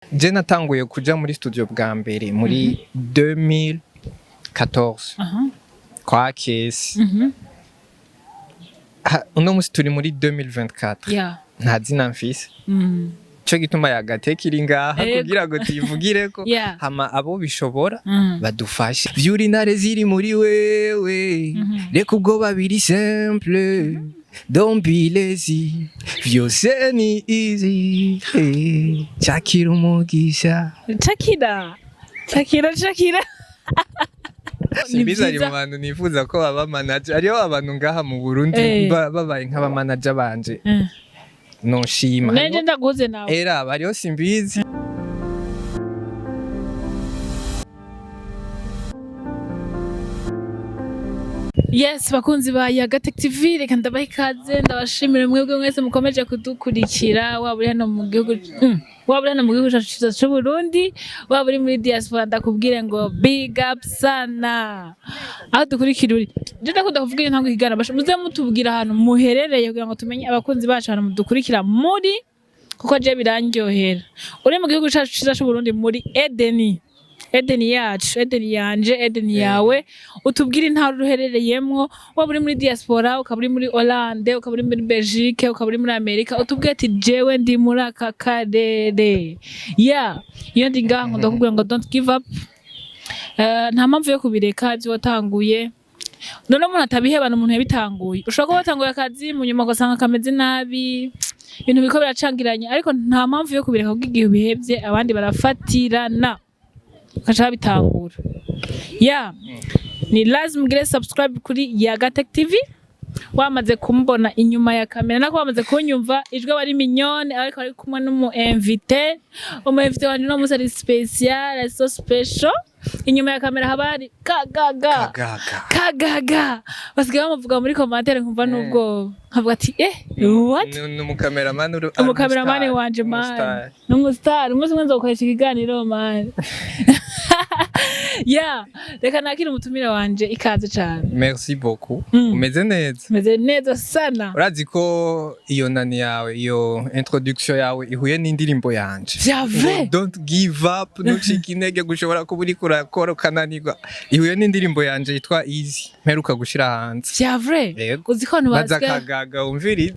Je natanguye kuja muri studio bwa mbere muri 2014 kwa Kesi. Uno musi turi muri 2024, nta zina mfise. Ico gituma yagateka iri ngaha kugira ngo tuyivugireko, hama abo bishobora badufashe. Vyura intare ziri muri wewe, reka ubwoba, biri simple, don't be lazy, vyose ni easy. Hey, cakira umugisha. Shakira, Shakira, Shakira. Ni Simbizi, ari vyiza. mu bantu nifuza ko baba manager. Hariho abantu ngaha mu Burundi babaye nk'abamanager banje, noshima. Nanje ndaguze nawe. Era hariho Simbizi. Yes, bakunzi ba Yagatec TV, reka ndabaha ikaze, ndabashimire mwebwe mwese mukomeje kudukurikira, waba uri hano mu gihugu, waba uri hano mu gihugu cyacu cyiza cy'u Burundi, waba uri muri diaspora, ndakubwire ngo big up sana aho dukurikira uri. Je ndakunda kuvuga iyo ntango ikigana basha muze mutubwira ahantu muherereye kugira ngo tumenye abakunzi bacu ahantu mudukurikira muri, kuko je birandyohera. Uri mu gihugu cyacu cyiza cy'u Burundi, muri Edeni, Edeni yacu, Edeni yanje, Edeni yawe, utubwire intara uherereyemwo. Waba uri muri diaspora, ukaba uri muri Hollande, ukaba uri muri Belgique, ukaba uri muri Amerika, utubwire ati jewe ndi muri aka karere. Ya iyo ndi ngaha ngo ndakubwira ngo don't give up. Nta mpamvu yo kubireka ibyo watanguye. None umuntu atabihebana, umuntu yabitanguye, ushobora kuba watanguye akazi, mu nyuma ugasanga kameze nabi, ibintu biriko biracangiranye, ariko nta mpamvu yo kubireka, kuko igihe ubihevye abandi barafatirana ugaca babitangura. Ya ni lazima ugire subscribe kuri Yagatec TV. Wamaze kumubona inyuma ya kamera, nako wamaze kunyumva ijwi, aba ari mignonne, ariko ari kumwe n'umu invité. Umu invité wanje uno munsi ari special, ari so special. Inyuma ya kamera haba hari Kagaga. Kagaga. Kagaga basigaye bamuvuga muri commentaire, nkumva n'ubwoba, nkavuga ati eh, what? Ni umukameramani ari Umukameramani umustar, wanje man. umustar. Ni umustar. Umunsi umwe nzokoresha ikiganiro man. Ya reka nakire umutumire wanje, ikaze cane. Merci beaucoup. Umeze neza? Meze neza sana. Urazi ko iyo nani yawe, iyo introduction yawe ihuye n'indirimbo yanje? Vya vrai? Ngo don't give up, ntucike intege, gushobora kuba uriko urakora ukananirwa. Ihuye n'indirimbo yanje yitwa Easy mperuka gushira hanze. Vya vrai? Yego. Uzi ko abantu Baza basigaye Kagaga wumvirize.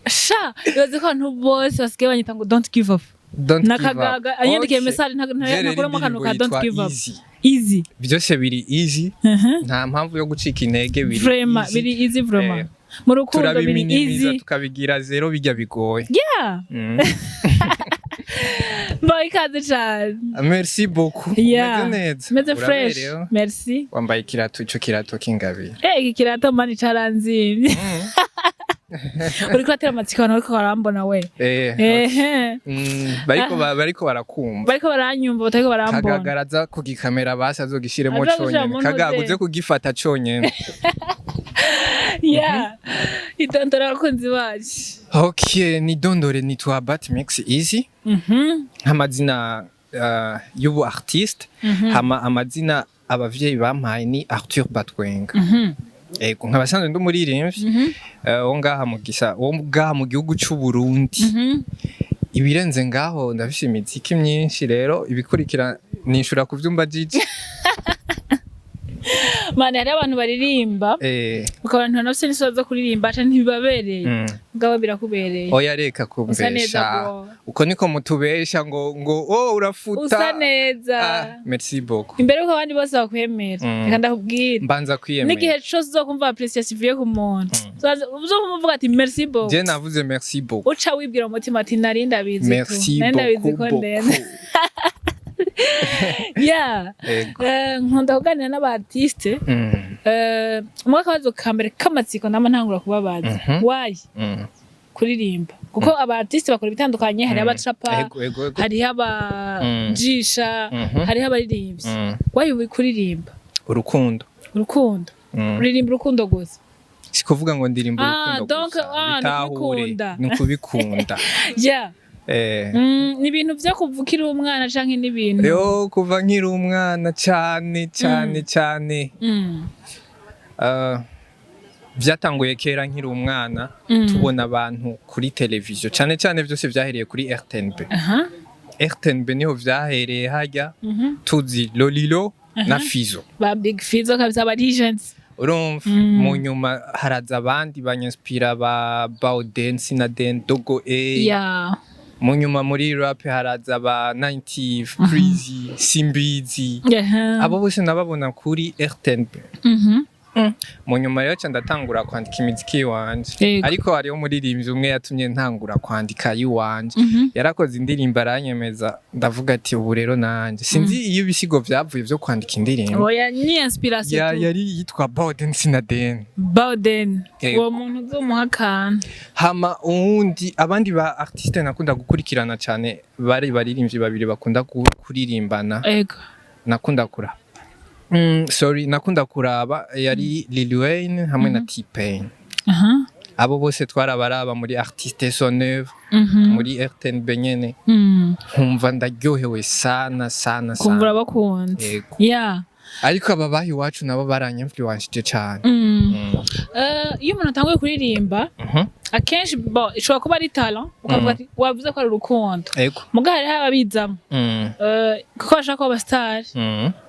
Sha, uzi ko abantu bose basigaye banyita ngo don't give up? Don't Na give up. Kagaga anyandikiye message Je rero ntakuramo akantu ka indirimbo don't yitwa give up. Easy. Easy. Byose biri easy, nta mpamvu yo gucika intege, biri Vraiment. easy. Biri easy vraiment. Mu rukundo biri Turabiminimiza, easy. tukabigira zero, bijya bigoye. Yeah. Mbaye ikaze cane. Merci beaucoup. Yeah. Umeze neza? Meze fresh. Uraberewe? Merci. Wambaye ikirato, ico kirato k'ingabire. Eh, iki kirato man caranzimvye. Uriko uratera amatsiko abantu bariko barambona we. Ehe. Bariko barakumva. Bariko baranyumva, batariko barambona. Kagagaraza ku gikamera basi azogishiremo Aza gushira conyene. mu Kagaga ntuze. uze kugifata conyene. Yeah, idondora abakunzi bacu. Okay, nidondore, nitwa Batmix Easy, nk'amazina y'ubu artiste. Hama amazina abavyeyi bampaye ni Arthur Batwenga. Ego, nkaba sanzwe ndi umuririmbyi wo ngaha mu gisa, wo ngaha mu gihugu c'u Burundi. Ibirenze ngaho, ndafise imiziki myinshi, rero ibikurikira nishura ku vyumba jiji. Mana, hariho abantu baririmba ukabona ntibanafise n'isoza zo kuririmba canke ntibibabereye. Mugabo birakubereye. Oya, reka Usa neza, kumbesha. bro. Uko niko mutubesha ngo oh, urafuta. Usa neza. Ah, merci beaucoup. Imbere yuko abandi bose bakwemera, reka ndakubwira, Mbanza kwiyemera. n'igihe cose uzokumva appréciation ivuye ku muntu, uzokumva uvuga ati merci beaucoup. Je navuze merci beaucoup. Uca wibwira mu mutima ati nari ndabizi tu. Merci Nari ndabizi beaucoup ko ndende. beaucoup. Yeah. Ego. Nkunda kuganira n'aba artiste. Umwe, akabazo ka mbere k'amatsiko nama ntangura kubabaza: why kuririmba? Kuko aba artiste bakora ibitandukanye, hariho abacapa, Ego, ego, ego. hariho abajisha, hariho abaririmbyi. Why ubi kuririmba? Urukundo. Urukundo? Uririmba urukundo gusa? Si kuvuga ngo ndirimba Ah, urukundo donc, gusa. ah, ni Bitahure. ukubikunda. Ni ukubikunda. Yeah. Ni ibintu vyo kuva ukiri umwana canke n'ibintu Yo, kuva nkiri umwana cyane cyane cyane. Byatanguye kera nkiri umwana, tubona abantu kuri televiziyo cyane cyane, byose byahereye kuri RTNB. RTNB niho vyahereye harya, tuzi Lolilo na Fizo. Ba Big Fizo kabisa, aba legends. Urumva, mu nyuma haraza abandi banyinspira, ba Bauden, Sinaden, Dogo A. Mu nyuma muri rap haraza ba 90, Crazy, Simbizi. Abo bose nababona kuri RTNB. Mu nyuma rero ca ndatangura kwandika imiziki iwanje. Ariko hariho umuririmbyi umwe yatumye ntangura kwandika iwanje. Yarakoze indirimbo aranyemeza, ndavuga ati ubu rero nanje sinzi iyo ibisigo vyavuye vyo kwandika indirimbo. Oya, ni inspiration tu. Yari yitwa Bauden Sinaden. Bauden. Yego. Uwo muntu uzomuha akantu. Hama uwundi, abandi ba artiste nakunda gukurikirana cyane bari baririmbyi babiri bakunda kuririmbana. Nakunda kuraba, sorry, nakunda kuraba yari Lil Wayne hamwe na T-Pain. Abo bose twarabaraba muri Artiste son œuvre, muri RTNB nyene. Nkumva ndaryohewe sana sana Kumva sana. urabakunze. Yego. Ariko aba bahi iwacu nabo baranyinfluencije cane. Iyo umuntu atanguye kuririmba, akenshi bo ishobora kuba ari talent, ukavuga ati wavuze ko ari urukundo. Muga hariho ababizamo kuko bashaka kuba abasitari,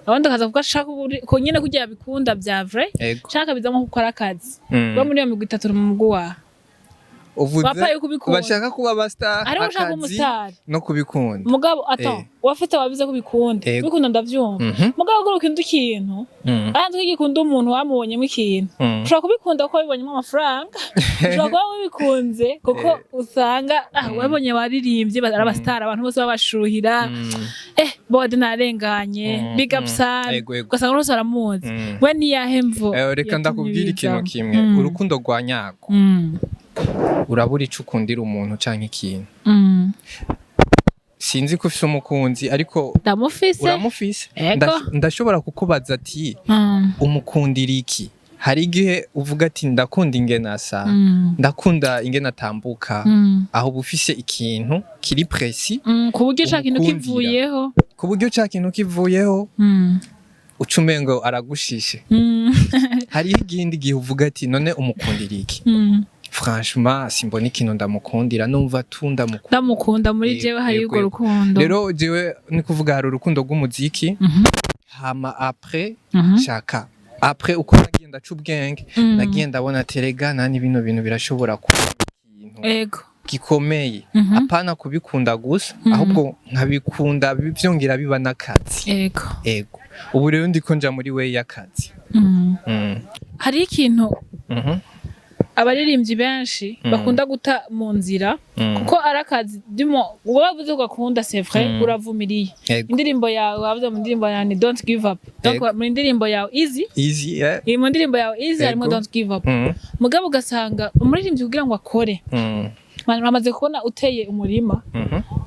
abandi bakaza kuko ashaka ko nyene kugira bikunda bya vrai, canke akabizamo kuko ari akazi. Bo muri iyo migwi itatu uri mu mugwi wawe? Uvuze Wapaye kubikunda. bashaka kuba abastar, Hariho ushaka kuba akazi umusitari. no kubikunda. Mugabo ato wafite wabize kubikunda. Kubikunda ndavyumva. Mugabo ko ukunda ikintu, ahandi ko igikunda umuntu wamubonyemo ikintu, ushobora kubikunda kuko wabibonyemo amafaranga, ushobora kuba wabikunze kuko usanga wabonye waririmbye ari abasitari, abantu bose babashuhira, bode narenganye, big up sana. Yego, yego. Ugasanga bose baramuzi. We niyahe mvo Reka yatumye ndakubwira ikintu ubizamo? kimwe. Urukundo rwa nyarwo, urabura ico ukundira umuntu canke ikintu. Sinzi ko ufise umukunzi, ariko Ndamufise. Uramufise? Ego. Ndashobora kukubaza ati umukundira iki? Hari igihe uvuga ati ndakunda ingene asa, ndakunda ingene atambuka. Aho uba ufise ikintu kiri précis Ku buryo ca kintu umukundira. kivuyeho. Ku buryo ca kintu kivuyeho uca umengo aragushishe. Hariho ikindi gihe uvuga ati none umukundira iki? Franchement simbona ikintu ndamukundira, numva tu ndamukunda. Ndamukunda muri jewe hari urwo rukundo. Rero jewe ni kuvuga hari urukundo rw'umuziki. Hama après, shaka après uko nagiye ndaca ubwenge, nagiye ndabona ati rega nani bino bintu birashobora kuba ikintu gikomeye. Apana kubikunda gusa, ahubwo nkabikunda byongera biba n'akazi. Ego, ubu rero ndiko nja muri way y'akazi. Hari ikintu abaririmbyi benshi bakunda guta mu nzira, kuko ari akazi dimo wowe wavuze ko ugakunda, c'est vrai, uravumiriye. Indirimbo yawe wavuze mu ndirimbo yawe ni "Don't Give Up". Donc mu ndirimbo yawe "Easy", Easy, yeah. iri mu ndirimbo yawe "Easy" harimo "Don't Give Up". Mugabo ugasanga umuririmbyi kugira ngo akore, bamaze kubona uteye umurima,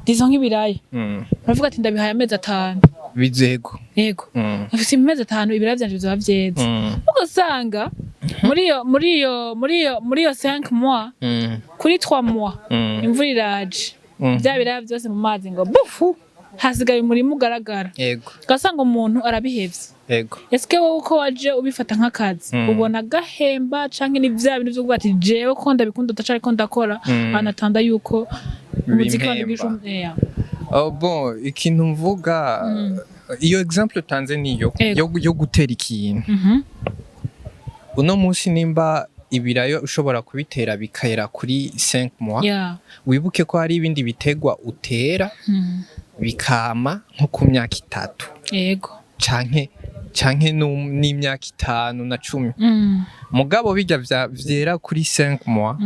disons nk'ibiraya, baravuga ati ndabihaye amezi 5. Bizego. Yego. Afite amezi 5, ibiraya vyanje bizoba vyeze. Ugasanga muri iyo 5 mois, kuri 3 mois, imvura iraje, bya biraya byose mu mazi ngo bufu, hasigaye umurima ugaragara. Ugasanga umuntu arabihevye. Eske wowe uko waje ubifata nk'akazi, ubona gahemba canke ni vya bintu vyo kuvuga ati jewe ko ndabikunda utacariko ndakora, anatanda yuko umuziki wanje Bimpemba. yeah. Oh, bon, ikintu mvuga, iyo exemple utanze niyo yo gutera ikintu. Uno munsi nimba ibirayo ushobora kubitera bikera kuri 5 mois, wibuke ko hari ibindi bitegwa utera bikama nko ku myaka 3 canke n'imyaka 5 na 10. Mugabo bijya vyera kuri 5 mois,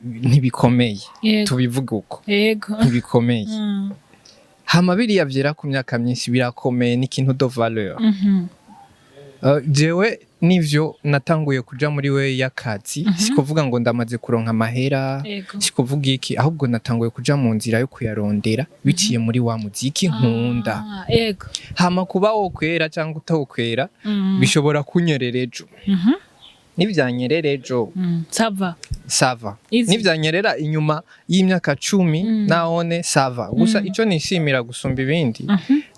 ntibikomeye. Tubivuge uko, ntibikomeye. Hama biriya vyera ku myaka myinshi birakomeye, ni ikintu de valeur. Jewe nivyo natanguye kuja muri way y'akazi, sikuvuga ngo ndamaze kuronka amahera, sikuvuga iki, ahubwo natanguye kuja mu nzira yo kuyarondera biciye muri wa muziki nkunda. Hama kuba wokwera cyangwa utawokwera, bishobora kunyerera ejo. Nivyanyerera ejo, Ça va. Ça va. Easy. Nivyanyerera inyuma y'imyaka 10, nahone ça va. Gusa ico nishimira gusumba ibindi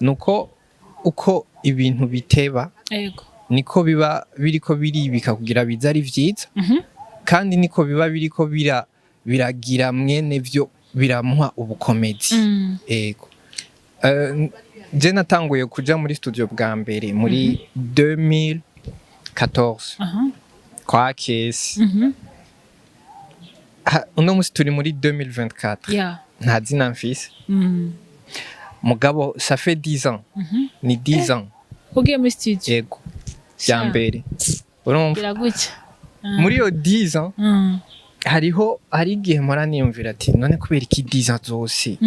nuko uko ibintu biteba, niko biba biriko biribika kugira bize ari vyiza, kandi niko biba biriko biragira mwene vyo Biramuha ubukomezi. Ego. Je natanguye kuja muri studio bwa mbere muri 2014 kwa Kesi. Uno musi turi muri 2024. Nta zina mfise. Mugabo ça fait 10 ans. Ni 10 ans. Ugiye muri studio? Yego, bya Sha. mbere, urumva? Biragutya. Muri iyo 10 ans hariho, hari igihe mpora niyumvira ati: "None kubera iki 10 ans zose?"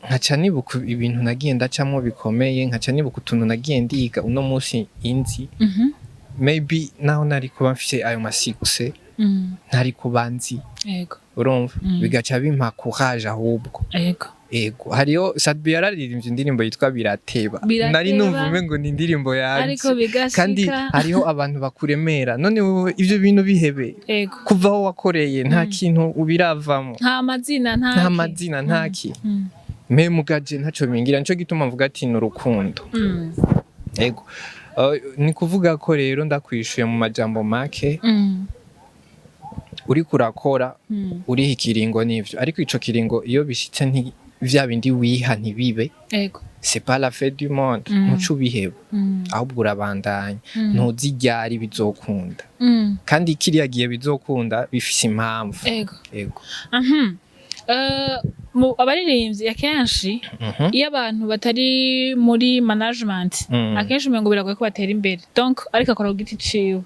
Nkaca nibuka ibintu nagiye ndacamwo bikomeye, nkaca nibuka utuntu nagiye ndiga uno munsi inzi. Maybe naho nari kuba mfise ayo ma succès, ntari kuba nzi. Urumva? Bigaca bimpa courage ahubwo. Ego, hariyo Sat-B yararirimbye indirimbo yitwa "Birateba". Birateba. Nari numva umengo ni indirimbo yanje. Ariko bigashika. Kandi hariho abantu bakuremera: "None wowe ivyo bintu bihebe." Kuva aho wakoreye nta kintu ubiravamo. Nta mazina, nta Nta ki. mazina, nta ki. Me mugaje ntaco bingira, nico gituma mvuga ati ni urukundo. Ego. Ni kuvuga ko rero ndakwishuye mu majambo make, uriko urakora, uriha ikiringo n'ivyo, ariko ico kiringo iyo bishitse nti vya bindi wiha ntibibe, c'est pas la fin du monde. Ntuce ubiheba, ahubwo urabandanya. Ntuzi ryari bizokunda. Kandi kiriya gihe bizokunda bifise impamvu. Ego. Abaririmbyi akenshi, iyo abantu batari muri management, akenshi umengo biragoye ko batera imbere, donc ariko akora ku giti ciwe.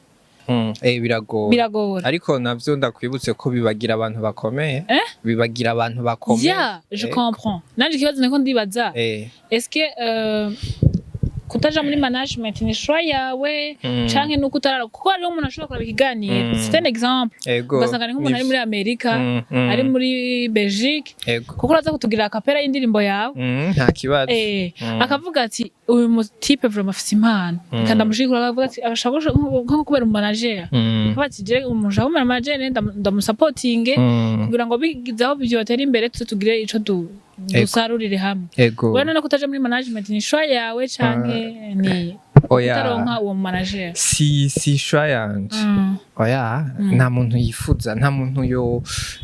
Biragora. Biragora. Ariko navyo ndakwibutse ko bibagira abantu bakomeye. Eh? Bibagira abantu bakomeye. Yeah, je comprends. Nanje ikibazo niko ndibaza, est-ce que kutaja muri management ni choix yawe, canke nuko utarara? Kuko hariho umuntu ashobora kuraba ikiganiro, c'est un exemple, ugasanga ni nk'umuntu ari muri Amerika, ari muri Belgique, kuko uraza kutugira a cappella y'indirimbo yawe. Nta kibazo. Akavuga ati: "Uyu mutipe vraiment afise impano, reka ndamushigikira." Akavuga ati ashaka nko kubera umumanager, akavuga ati: "Je umuntu ashaka kuba manager, ndamusapotinge kugira ngo bigize aho byotera imbere, tuze tugire ico dusarurire hamwe." Wewe none kutaja muri management ni choix yawe, canke ni Oya. kutaronka uwo manager? Si choix yanje. Oya, nta muntu yifuza, nta muntu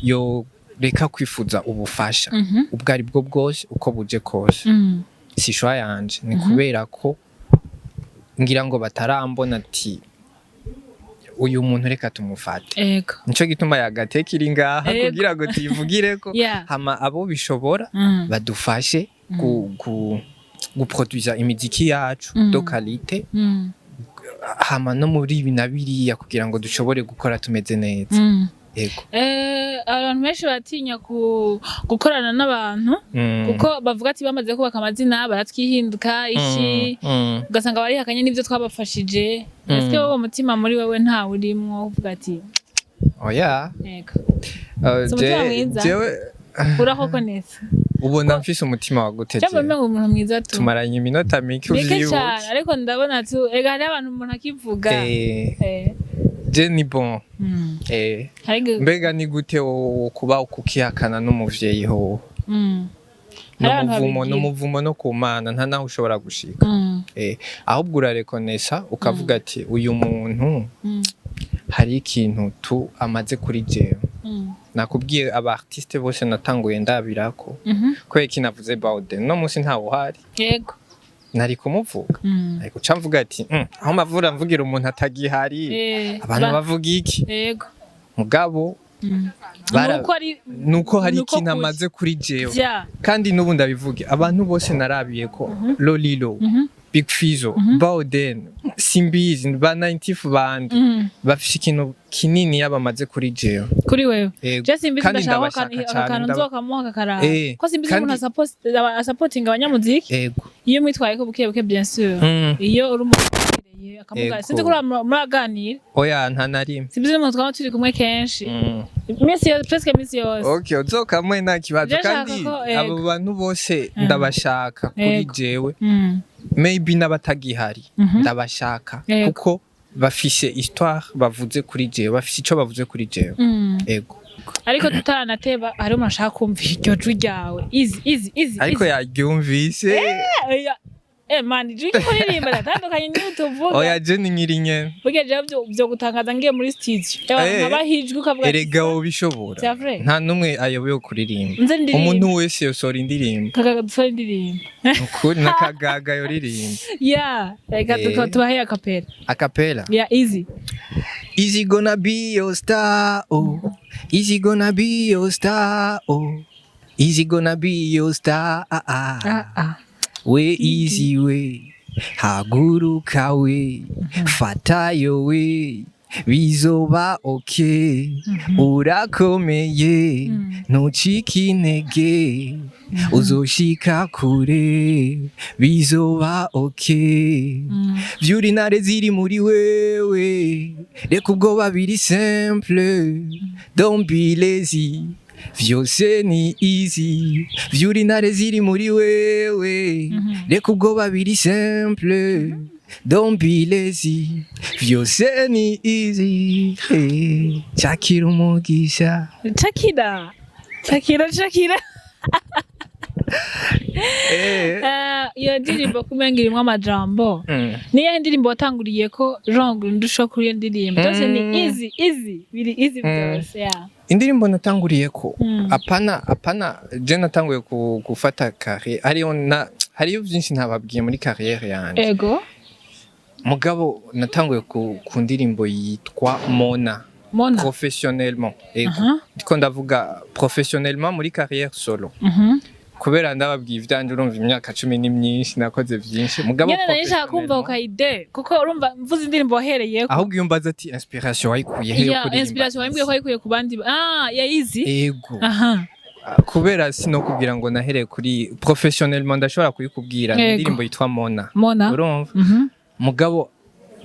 yo reka kwifuza ubufasha ubwo ari bwo bwose, uko buje kose. Si choix yanje, ni kubera ko ngira ngo batarambona ati: "Uyu muntu reka tumufate." Nico gituma yagateka iri ngaha kugira ngo tuyivugireko, hama abo bishobora badufashe guproduza imiziki yacu de qualité, hama no muri ibi na biriya, kugira ngo dushobore gukora tumeze neza. Yego. Abantu benshi baratinya gukorana n'abantu, kuko bavuga ati: "Bamaze kubaka amazina baratwihinduka iki." Ugasanga barihakanye n'ibyo twabafashije. Ese wowe mutima muri wewe ntawe urimwo uvuga ati? Oya. Yego. Si umutima mwiza? Jewe Uraho neza. Ubona mfise umutima wa gute? Cyangwa Jewe? umengo umuntu mwiza tu. Tumaranye iminota mike. Mike uvyibuke. cyane, ariko ndabona tu ega hariho abantu umuntu akivuga. Je ni bon. Hari Mbega ni gute wo kuba ukukihakana n'umuvyeyi hoho? Hari abantu N'umuvumo. babigira. N'umuvumo no ku Mana, nta naho ushobora gushika. Ahubwo urarekonesa ukavuga ati: "Uyu muntu hari ikintu tu amaze kuri jewe." Nakubwiye aba artiste bose natanguye ndabirako. Kubera iki navuze Bawden? No munsi ntawe uhari. Nari kumuvuga, ariko ca mvuga ati: aho mavura mvugira umuntu atagihari, abantu bavuga iki?" Mugabo Nuko ari nuko hari nuko ikintu kuri. amaze kuri jewe. Kandi n'ubu ndabivuge, abantu bose narabiye ko, Lolilo, Big Fizzo, Bawden, Simbizi, ba 90 bandi, bafise ikintu kinini yabamaze kuri jewe. Kuri wewe. Yego. Je Simbizi Kandi ndashaka ndabashaka aka cane, kantu nzokamuha kakaraba ko Simbizi umuntu asapotinga abanyamuziki Yego. iyo mwitwaye ko buke buke, bien sûr, iyo uri umuntu ubereye akamuga. Sinzi ko muraganira. Oya, nta na rimwe. Simbizi n'umuntu twaba turi kumwe kenshi, iminsi yose, presque iminsi yose. Okay, uzokamwe nta kibazo. Je nshaka Kandi ko, yego. abo bantu bose ndabashaka kuri jewe. Maybe n'abatagihari ndabashaka, kuko bafise histoire bavuze kuri jewe, bafise ico bavuze kuri jewe. Ego. Ariko tutaranateba, hari umuntu ashaka kumva iryo jwi ryawe, easy, easy, easy. Ariko Easy. yaryumvise. Oya. Man, ijwi kuririmba ratandukanye n'iyo tuvuga. Oya, je ni nkiri nyene. Burya jewe vyo gutangaza ngiye muri studio. Ewa, nkabaha ijwi ukavuga ati, Erega wobishobora. C'est vrai. Nta n'umwe ayobewe kuririmba. Nze ndirimba. Umuntu wese yosohora indirimbo. Kagaga dusore indirimbo. Ukuri nakagaga yoririmba. Yeah, reka tubahe a cappella. A cappella. Yeah, easy. Is he gonna be your star? Oh, is he gonna be your star? Oh, is he gonna be your star? Ah, ah. Ah ah. We easy we, haguruka we, fatayo we, bizoba okay, urakomeye, ntucike intege, uzoshika kure, bizoba okay. Vyura intare ziri muri wewe, reka ubwoba, biri simple, don't be lazy, vyose ni easy. Vyura intare ziri muri wewe, reka ubwoba, biri simple, don't be lazy, vyose ni easy. Hey, cakira umugisha. Shakira. Shakira, Shakira. Iyo ndirimbo kumenga irimwo amajambo. Niyo ndirimbo watanguriye ko genre ndusha kuri iyo ndirimbo. Byose ni easy, easy. Biri easy byose, yeah. Indirimbo natanguriye ko, apana, apana, je natanguye gufata carrière, hariyo na hariyo byinshi ntababwiye muri carrière yanje. Mugabo natanguye ku ndirimbo yitwa Mona. Mona. Professionnellement, ego. Ndiko ndavuga professionnellement muri carrière solo, kubera ndababwiye ivyanje, urumva imyaka 10 ni myinshi, nakoze vyinshi, mugabo Nyene nari nshaka kumva professionnellement- ku idée kuko urumva mvuze indirimbo wahereyeko. Ahubwo iyo mbaza ati inspiration wayikuye he yo kuririmba? Inspiration wambwiye ko wayikuye ku bandi, ya easy. Ego. Kubera sinokubwira ngo nahereye kuri professionnellement, ndashobora kuyikubwira, ni indirimbo yitwa Mona. Mona. Urumva, Mhm. mugabo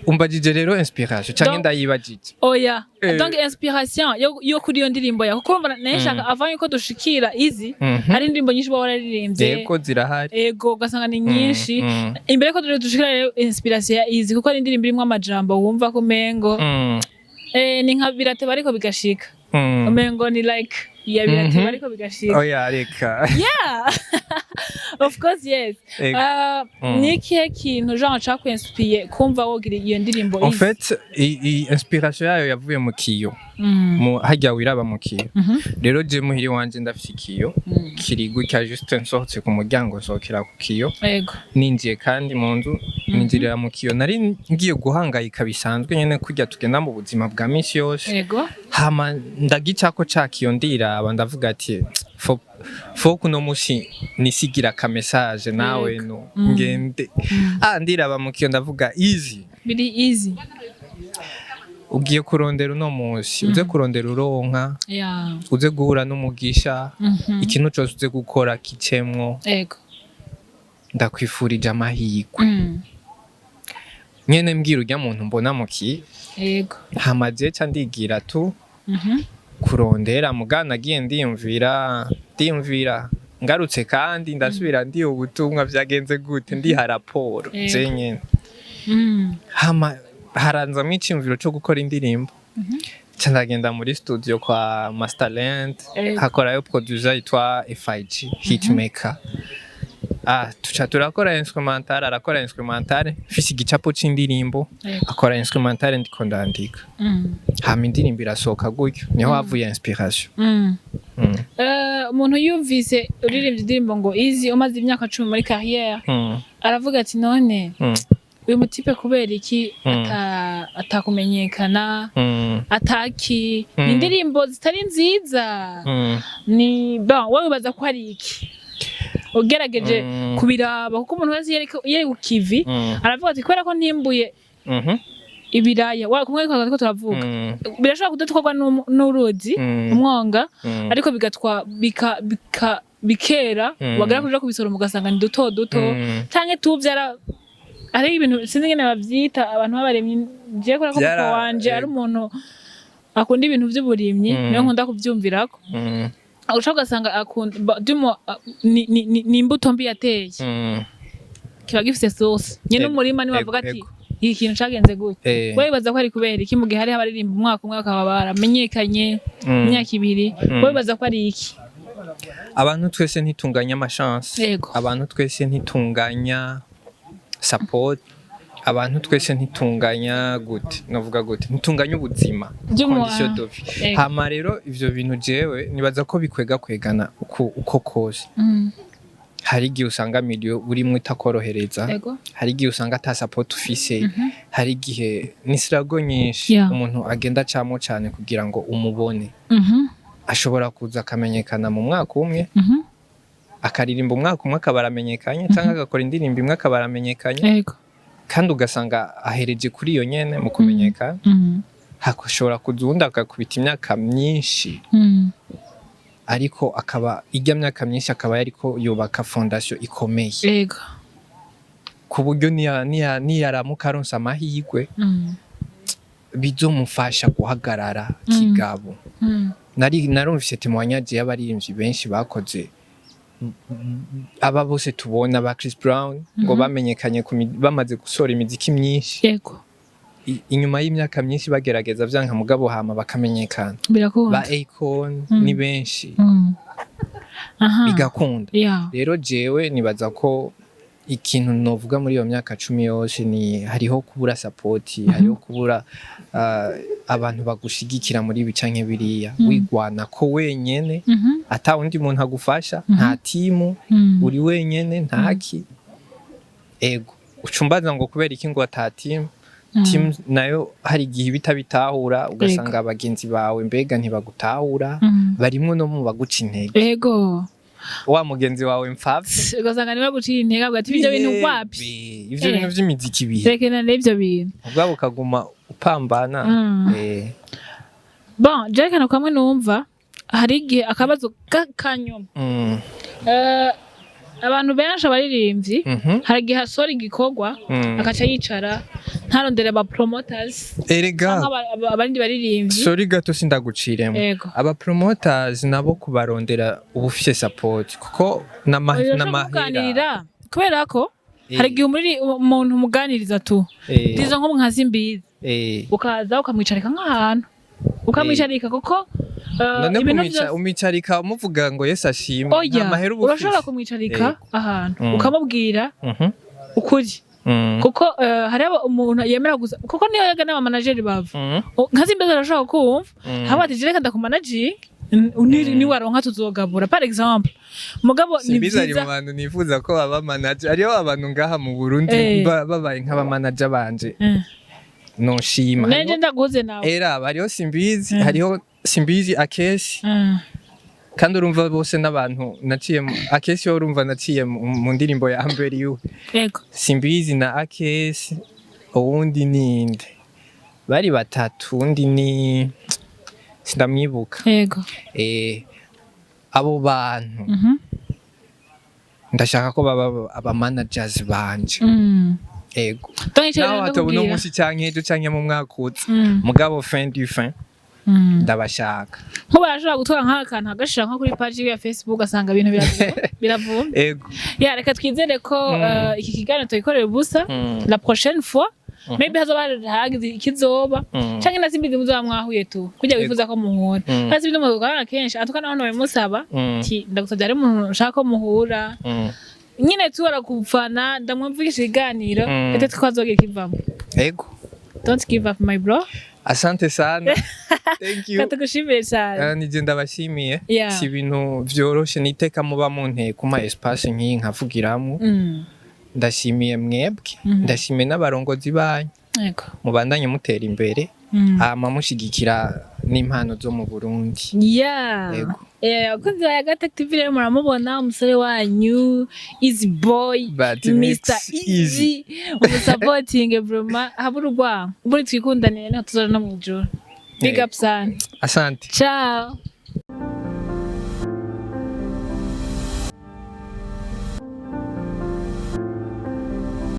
umbajije rero inspiration canke ndayibajije? Oya. Donc inspiration yo kuri iyo ndirimbo yawe, kuko urumva nari nshaka avant yuko dushikira easy, hari indirimbo nyinshi uba wararirimbye. Yego, zirahari. Ego, ugasanga ni nyinshi. Imbere ko dushikira rero inspiration ya easy, kuko ari indirimbo irimwo amajambo wumva ko umengo ni nka birateba ariko bigashika. Umengo ni like ya birateba ariko bigashika. Oya, reka. Yeah, of course, yes. Ego. Ni ikihe kintu genre cakwinspiye kumva wogira iyo ndirimbo En easy? fait, inspiration yayo yavuye mu kiyo, mu harya wiraba mu kiyo. Rero je muhiri wanje ndafise ikiyo kiri gutya, juste nsohotse ku muryango nsohokera ku kiyo. Ninjiye kandi mu nzu ninjirira mu kiyo. Nari ngiye guhangayika bisanzwe nyene, kurya tugenda mu buzima bwa minsi yose. Hama ndagicako ca kiyo, ndiraba, ndavuga ati faut kuno musi nisigira ka message nawe. No ngende, ndiraba mu kiyo, ndavuga easy. Biri easy. Ugiye kurondera uno munsi, uze kurondera uronka, uze guhura n'umugisha, ikintu cose uze gukora kicemwo. Ndakwifurije amahirwe. Nyene mbwira urya muntu mbona mu kiyo. Hama je ca ndigira tu kurondera, muga nagiye ndiyumvira, ndiyumvira, ngarutse kandi ndasubira ndiha ubutumwa, vyagenze gute, ndiha raporo je nyene. Hama haranzamwo iciyumviro co gukora indirimbo, ca ndagenda muri studio kwa Masterland, hakorayo producer yitwa FIG Hitmaker. Tuca turakora instrumental, arakora instrumental, mfise igicapo c'indirimbo, akora instrumental, ndiko ndandika. Hama indirimbo irasohoka gutyo, niho havuye inspiration. Umuntu yumvise uririmbye indirimbo ngo easy, umaze imyaka 10 muri carrière, aravuga ati none uyu mutipe kubera iki atakumenyekana, ataki ni indirimbo zitari nziza? Ni bon, wowe wibaza ko hari iki ugerageje kubiraba? Kuko umuntu wese iyo ari ku kivi aravuga ati kubera ko ntimbuye ibiraya wa kumwe ko turavuga, birashobora kudatwarwa n'uruzi, umwonga, ariko bigatwa bika bika bikera, wagera kuja kubisoroma ugasanga ni duto duto, canke tuvyara. Hari ibintu sinzi ingene bavyita, abantu b'abaremyi. Jewe kubera ko papa wanje ari umuntu akunda ibintu vy'uburimyi, niyo nkunda kuvyumvirako. Ushobora ugasanga akunda ni imbuto mbi yateye, kiba gifise source nyene umurima niwe avuga ati iki kintu cagenze gutya. Wowe wibaza ko ari kubera iki mu gihe hariho abaririmba umwaka umwe bakaba baramenyekanye, imyaka 2? Wowe wibaza ko ari iki? Abantu twese ntitunganya amachance. Abantu twese ntitunganya. support. Abantu twese ntitunganya gute, novuga gute, ntitunganya ubuzima, condition de vie. Hama rero ivyo bintu jewe nibaza ko bikwega kwegana uko kose. Hari igihe usanga milieu urimwo itakorohereza, hari igihe usanga ata support ufise, hari igihe ni struggle nyinshi umuntu agenda acamo cane kugira ngo umubone. Ashobora kuza akamenyekana mu mwaka umwe, akaririmba umwaka umwe akaba aramenyekanye, cyangwa agakora indirimbo imwe akaba aramenyekanye, kandi ugasanga ahereje kuri iyo nyene mu kumenyekana. Hashobora kuza uwundi agakubita imyaka myinshi, ariko akaba ijya myaka myinshi akaba yariko yubaka fondation ikomeye, ku buryo niyaramuka aronse amahirwe, bizomufasha guhagarara kigabo. Narumvise témoignage y'abaririmbyi benshi bakoze, aba bose tubona ba Chris Brown, ngo bamenyekanye bamaze gusohora imiziki myinshi, inyuma y'imyaka myinshi bagerageza vyanka, mugabo hama bakamenyekana, Birakunda. ba Akon, ni benshi, bigakunda. Rero jewe nibaza ko ikintu novuga muri iyo myaka 10 yose ni hariho kubura support, hariho kubura abantu bagushigikira muri ibi canke biriya, wigwana ko wenyene, ata wundi muntu agufasha, nta timu, uri wenyene, ntaki. Ego, ucumbaza ngo kubera iki ngo ata timu? Timu nayo hari igihe ibitabitahura, ugasanga abagenzi bawe mbega ntibagutahura, barimwo no mu baguca intege. Wa mugenzi wawe mfavye, Ugasanga niba guciye intege, avuga ati: "Ibyo bintu wapi?" Ivyo bintu vy'imiziki bihe? Rekena n'ibyo bintu. Ubwabo ukaguma upambana. Bon, jewe kano kamwe numva hari igihe akabazo kanyuma. Abantu benshi, abaririmbyi, hari igihe asohora igikorwa, agaca yicara, ntarondere aba promoters Erega canke abandi baririmbyi. Sorry gato, sindaguciremo. Aba promoters nabo kubarondera uba ufise support, kuko Urashobora n'amahera. kuganirira, kubera ko hari igihe umuntu umuganiriza tu dizo nko nka Simbizi, ukaza ukamwicarika nk'ahantu, ukamwicarika kuko None ibintu kumwica, vyose umwicarika umuvuga ngo Yesu ashimwe, Oya, nta mahera uba urashobora ufise. kumwicarika ahantu, ukamubwira ukuri, kuko hari umuntu yemera gusa kuko niyo yaga n'aba manager bava. Nka Simbizi arashobora kumva, haba ati: "Reka ndakumanaginga, niwaronka tuzogabura," par exemple. Mugabo ni Simbizi ari vyiza mu bantu nifuza ko baba manager. Hariho abantu ngaha mu Burundi babaye nk'abamanager banje, noshima. Nanje ndaguze nawe. Era hariho Simbizi, hariho Simbizi, Akesi, kandi urumva bose n'abantu naciye Akesi yo urumva naciye mu ndirimbo ya mbere iwe. Simbizi na Akesi, uwundi ninde? Bari batatu, uwundi ni sindamwibuka. Abo bantu ndashaka ko baba aba managers banje. Ego. Donc ico Naho rero hatoba uno ndakubwira. munsi canke ejo canke mu mwaka uza, mugabo fin du fin ndabashaka. Nkubu arashobora gutwara nk'akantu agashira nko kuri page yiwe ya Facebook, ugasanga ibintu biravuma. Ya, reka twizere ko iki kiganiro tugikorera ubusa. La prochaine fois, maybe hazoba hagize ikizoba, canke na Simbizi muzoba mwahuye tu kurya wifuza ko muhura. Kandi Simbizi mukorana kenshi atuka, naho bimusaba ati: "Ndagusabye, hari umuntu nshaka ko muhura." Nyine tu arakufana, ndamwumvisha ikiganiro. Peut-être ko azogira ikivamo. Don't give up, my bro. Asante sana, thank you. Katugushimiye cyane. Nije ndabashimiye. Si ibintu vyoroshe, niteka muba munteye kuma espace nk'iyi nkavugiramo. Ndashimiye mwebwe, ndashimiye n'abarongozi banyu. Mubandanye mutera imbere, hama mushigikira n'impano zo mu Burundi. Yego. Abakunzi ba Yaga Tech TV rero muramubona umusore wanyu Easy Boy, But Mr mix. Easy, umusapotinge vraiment, habura urwango, ubundi twikundanire, niho tuzoja no mw'ijuru. Big Yego. up sana. Asante. Ciao.